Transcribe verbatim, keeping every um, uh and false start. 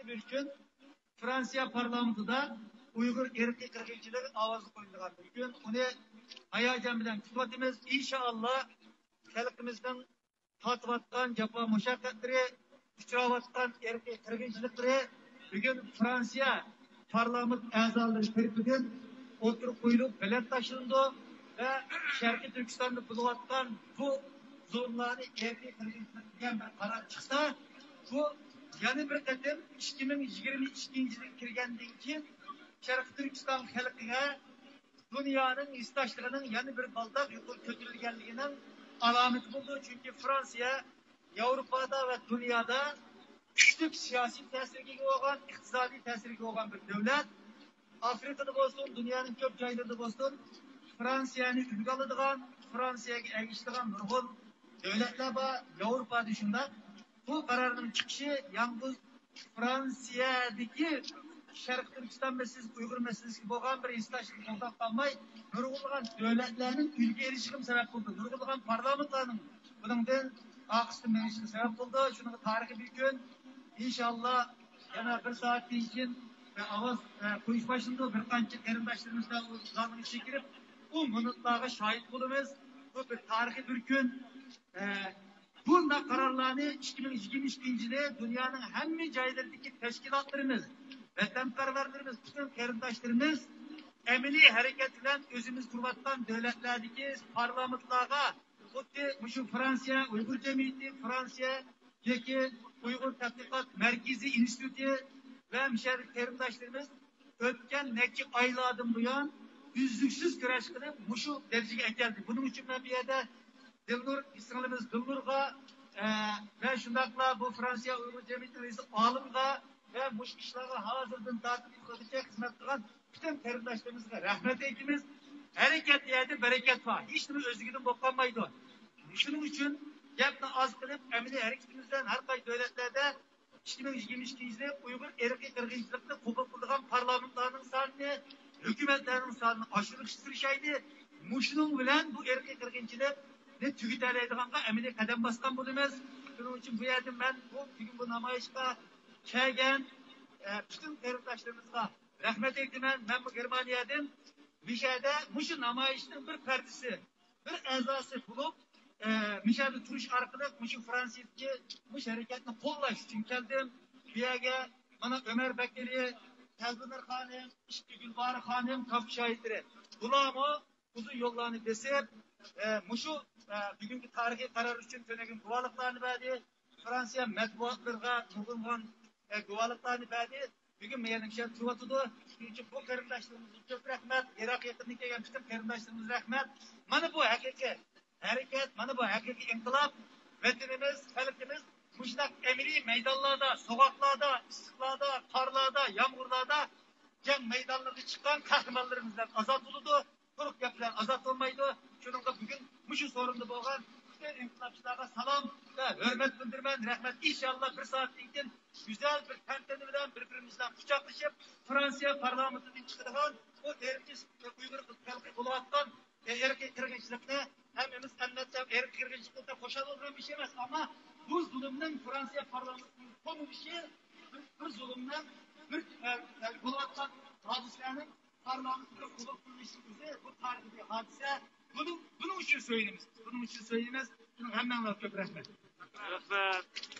بىر كۈن فرانسىيە پارلامېنتىدا ئۇيغۇر ئىرقىي قىرغىنچىلىقى ئاۋازغا قويۇلىدىغان بىر كۈن. ئۇنى ھاياجان بىلەن كۈتۈۋاتىمىز. ئىنشائاللا، خەلقىمىزنىڭ تارتىۋاتقان جاپا مۇشەققەتلىرى، ئۇچراۋاتقان ئىرقىي قىرغىنچىلىقلىرى بۈگۈن فرانسىيە پارلامېنت ئەزالىرى تەرىپىدىن ئوتتۇرىغا قويۇلۇپ بېلەت تاشلىنىدۇ ۋە شەرقىي تۈركىستاندا بولۇۋاتقان بۇ زۇلۇملارنى ئىرقىي قىرغىنچىلىق دېگەن بىر قارار چىقسا، بۇ يەنە بىر قېتىم ئىككى مىڭ يىگىرمە ئىككىنچى يىلغا كىرگەندىن كېيىن شەرقىي تۈركىستان خەلقىگە دۇنيانىڭ ھېسداشلىقىنىڭ يەنە بىر بالداق يۇقىرى كۆتۈرۈلگەنلىكىنىڭ ئالامىتى بولىدۇ. چۈنكى فرانسىيە ياۋروپادا ۋە دۇنيادا كۈچلۈك سىياسىي تەسىرگە ئىگە بولغان، ئىقتىسادىي تەسىرگە ئىگە بولغان بىر دۆلەت. ئافرىقىدا بولسۇن، دۇنيانىڭ كۆپ جايلىرىدا بولسۇن، فرانسىيەنى ئۈلگە ئالىدىغان، فرانسىيەگە ئەگىشىدىغان نۇرغۇن دۆلەتلەر بار، ياۋروپادا شۇنداق. بۇ قارارنىڭ چىقىشى يالغۇز فرانسىيەدىكى شەرقىي تۈركىستان مەسىلىسى، ئۇيغۇر مەسىلىسىگە بولغان بىر ھېسداشلىقنى توختاپ قالماي، نۇرغۇنلىغان دۆلەتلەرنىڭ ئۈلگە ئېلىشىغىمۇ سەۋەب بولدى. نۇرغۇنلىغان پارلامېنتلارنىڭ بۇنىڭدىن ئارقىسىدىن مېڭىشىغا سەۋەب بولدى. شۇنىڭغا تارىخىي بىر كۈن، ئىنشاللا، يەنە بىر سائەتتىن كېيىن ئاۋاز، ئە، قويۇش باشلىنىدۇ. بىر قانچە قېرىنداشلىرىمىز زالنىڭ ئىچىگە كىرىپ، ئۇ مىنۇتلارغا شاھىت بولىمىز. بۇ بىر تارىخىي بىر كۈن. ئە، بۇنداق قارارلارنى ئىككى مىڭ يىگىرمە ئىككىنچى يىلى دۇنيانىڭ ھەممە جايلىرىدىكى تەشكىلاتلىرىمىز، ۋەتەنپەرۋەرلىرىمىز، پۈتۈن قېرىنداشلىرىمىز ئەمەلىي ھەرىكەت بىلەن ئۆزىمىز تۇرۇۋاتقان دۆلەتلەردىكى پارلامېنتلارغا، خۇددى مۇشۇ فرانسىيە ئۇيغۇر جەمئىيىتى، فرانسىيەدىكى ئۇيغۇر تەتقىقات مەركىزى ئىنستىتۇتى ۋە مۇشۇ يەردىكى قېرىنداشلىرىمىز ئۆتكەن نەچچە ئايلاردىن بۇيان ئۈزلۈكسىز كۈرەش قىلىپ، مۇشۇ دەرىجىگە ئەكەلدى. بۇنىڭ ئۈچۈن مەن بۇ يەردە دىلنۇر، سىڭلىمىز دىلنۇرغا، ئە، ۋە شۇنداقلا بۇ فرانسىيە ئۇيغۇر جەمئىيىتى رەئىسى ئالىمغا ۋە مۇشۇ ئىشلارغا ھازىردىن تارتىپ بۇ كۈنگىچە خىزمەت قىلغان پۈتۈن قېرىنداشلىرىمىزغا رەھمەت ئېيتىمىز. ھەرىكەت دېگەندە بەرىكەت بار. ھېچنېمە ئۆزلۈكىدىن بولۇپ قالمايدۇ. شۇنىڭ ئۈچۈن گەپنى ئاز قىلىپ، ئەمەلىي ھەرىكىتىمىز بىلەن ھەر قايسى دۆلەتلەردە ئىككى مىڭ يىگىرمە ئىككىنچى يىلى ئۇيغۇر ئىرقىي قىرغىنچىلىقنى قوبۇل قىلىدىغان پارلامېنتلارنىڭ سانىنى، ھۆكۈمەتلەرنىڭ سانىنى ئاشۇرۇشقا تىرىشايلى. مۇشۇنىڭ بىلەن بۇ ئىرقىي قىرغىنچىلىقنى تۈگىتەلەيدىغانغا ئەمەلىي قەدەم باسقان بولىمىز. شۇنىڭ ئۈچۈن بۇ يەردىن مەن بۇ، بۈگۈن بۇ نامايىشقا كەلگەن، ئە، پۈتۈن قېرىنداشلىرىمىزغا رەھمەت ئېيتىمەن. مەنمۇ گېرمانىيەدىن مۇشۇ يەردە مۇشۇ نامايىشنىڭ بىر پەردىسى، بىر ئەزاسى بولۇپ، ئە، مۇشۇ يەردە تۇرۇش ئارقىلىق مۇشۇ فرانسىيەدىكى مۇشۇ ھەرىكەتنى قوللاش ئۈچۈن كەلدىم. بۇ يەرگە مانا ئۆمەر بەكرى، تەزمىنۇر خانىم، ئىشقى گۈلبارى خانىم، كاپا شاھىتلىرى. بۇلارمۇ ئۇزۇن يوللارنى بېسىپ، ئە، مۇشۇ، ئە، بۈگۈنكى تارىخىي قارار ئۈچۈن تۆلىگەن گۇۋاھلىقلارنى بەردى. فرانسىيە مەتبۇئاتلىرىغا نۇرغۇنلىغان، ئە، گۇۋاھلىقلارنى بەردى. بۈگۈن مەيەنىڭ كىشىلەر تۇرۇۋاتىدۇ. شۇنىڭ ئۈچۈن بۇ قېرىنداشلىرىمىزغا كۆپ رەھمەت. يىراق يېقىندىن كەلگەن پۈتۈن قېرىنداشلىرىمىزغا رەھمەت. مانا بۇ ھەقىقىي ھەرىكەت، مانا بۇ ھەقىقىي ئىنقىلاب. ۋەتىنىمىز، خەلقىمىز مۇشۇنداق ئەمەلىي مەيدانلاردا، سوغۇقلاردا، ئىسسىقلاردا، قارلاردا، يامغۇرلاردا جەڭ مەيدانلىرىغا چىققان قەھرىمانلىرىمىز بىلەن ئازاد بولىدۇ. قۇرۇق گەپ بىلەن ئازاد بولمايدۇ. شۇنىڭغا بۈگۈن مۇشۇ سورۇندا بولغان پۈتۈن ئىنقىلابچىلارغا سالام ۋە ھۆرمەت بىلدۈرىمەن. رەھمەت. ئىنشاللا بىر سائەتتىن كېيىن گۈزەل بىر تەنتەنە بىلەن بىر-بىرىمىز بىلەن قۇچاقلىشىپ، فرانسىيە پارلامېنتىدىن چىقىدىغان بۇ ئىرقىي، ئۇيغۇر خەلقى بولۇۋاتقان ئىرقىي قىرغىنچىلىقنى ھەممىمىز ئەلۋەتتە ئىرقىي قىرغىنچىلىقتا خۇشال بولغان بىر ئىش ئەمەس، ئەمما بۇ زۇلۇمنىڭ فرانسىيە پارلامېنتىنىڭ قوللىنىشى بىر، بىر زۇلۇمنىڭ، بىر، ئە، ئە، بولۇۋاتقان ھادىسىلەرنىڭ پارلامېنتتا قوبۇل قىلىنىشىنىڭ ئۆزى بۇ تارىخىي ھادىسە. بۇنىڭ، بۇنىڭ ئۈچۈن سۆيۈنىمىز. بۇنىڭ ئۈچۈن سۆيۈنىمىز. شۇنىڭ ھەممەڭلارغا كۆپ رەھمەت. رەھمەت.